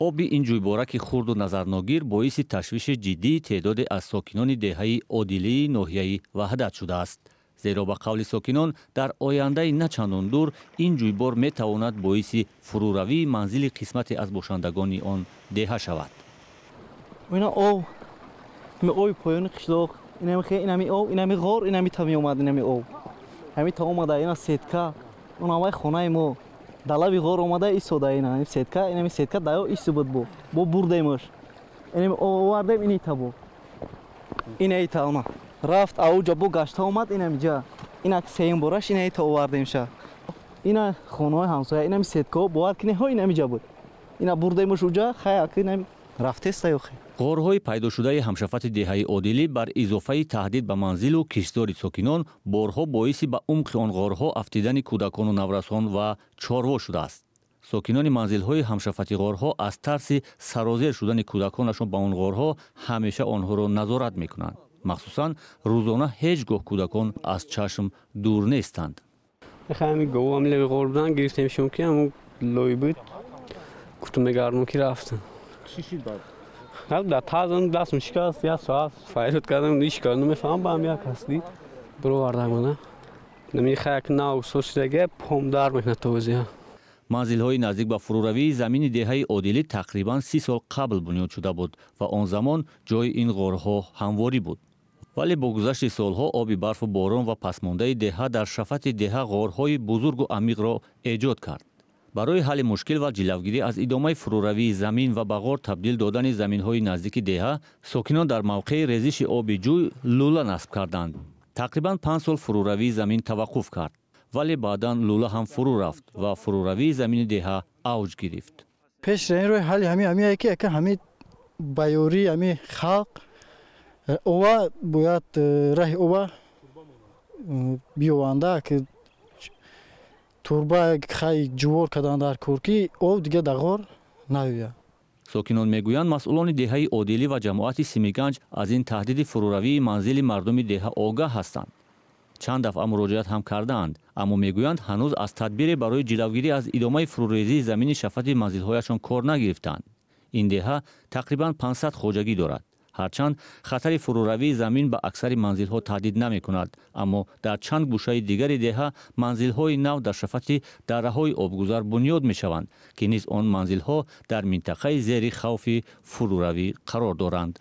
Оби ин ҷӯйбораки хурду назарногир боиси ташвиши ҷиддии теъдоде аз сокинони деҳаи Одилии ноҳияи Ваҳдат шудааст. Зеро ба қавли сокинон, дар ояндаи на чандон дур ин ҷӯйбор метавонад боиси фурӯравии манзили қисмате аз бошандагони он деҳа шавад. Ина об, оби поёни қишлоқ, инами об, инами ғор, инами та меомад, инами об ҳами та омада, ина сетка, он ҳамаи хонаи мо далави ғор омада истода, ина сетка, инами сетка даё исто буд, бо бурдемаш, инами овардем, ини та бо ина ита она рафт, ауҷа бо гашта омад, инамиҷа инак сеюм бораш ина ита овардемша, ина хонаҳои ҳамсоя, инами сеткаҳо, бовар кинеҳо, инамиҷа буд, ина бурдемаш уҷа, хай, инами рафтеста ёхе. Ғорҳои пайдошудаи ҳамшафати деҳаи Одилӣ бар изофаи таҳдид ба манзилу киштзори сокинон борҳо боиси ба умқи он ғорҳо афтидани кӯдакону наврасон ва чорво шудааст. Сокинони манзилҳои ҳамшафати ғорҳо аз тарси сарозер шудани кӯдаконашон ба он ғорҳо ҳамеша онҳоро назорат мекунанд. Махсусан рӯзона ҳеҷ гоҳ кӯдакон аз чашм дур нестанд. Ҳами говам леви ғор будан, гирифтемшон, ки ҳамун лой буд, гуфтум мегардум, ки рафтам. Чӣ шид баъд? Дар тазм дастм шикаст, як соат фарёд кардам, ҳеҷ кор намефаҳмам, ба ҳам як ҳастӣ бировардам. Ана нами хаяк нав сосидага пом дар мекунад тозия. Манзилҳои наздик ба фурӯравии замини деҳаи Одилӣ тақрибан 30 сол қабл бунёд шуда буд ва он замон ҷои ин ғорҳо ҳамворӣ буд. Вале бо гузашти солҳо оби барфу борон ва пасмондаи деҳа дар шафати деҳа ғорҳои бузургу амиқро эҷод кард. Барои ҳалли мушкил ва ҷилавгирӣ аз идомаи фурӯравии замин ва ба ғор табдил додани заминҳои наздики деҳа, сокинон дар мавқеи резиши оби ҷӯй лӯла насб карданд. Тақрибан 5 сол фурӯравии замин таваққуф кард, вале баъдан лӯла ҳам фурӯ рафт ва фурӯравии замини деҳа авҷ гирифт. Пеш ин роҳи ҳалли ҳами ҳамие ки яка ҳами ба ёрии ҳами халқ ова бояд раҳи ова биёванда, ки турба хай ҷувор кардан дар кор, ки об дига дар ғор наояд. Сокинон мегӯянд, масъулони деҳаи Одилӣ ва ҷамоати Симиганҷ аз ин таҳдиди фурӯравии манзили мардуми деҳа огаҳ ҳастанд. Чанд дафъа муроҷиат ҳам кардаанд, аммо мегӯянд, ҳанӯз аз тадбире барои ҷилавгирӣ аз идомаи фурӯрезии замини шафати манзилҳояшон кор нагирифтаанд. Ин деҳа тақрибан 500 хоҷагӣ дорад. Ҳарчанд хатари фурӯравии замин ба аксари манзилҳо таҳдид намекунад, аммо дар чанд гӯшаи дигари деҳа манзилҳои нав дар шафати дарраҳои обгузар бунёд мешаванд, ки низ он манзилҳо дар минтақаи зери хавфи фурӯравӣ қарор доранд.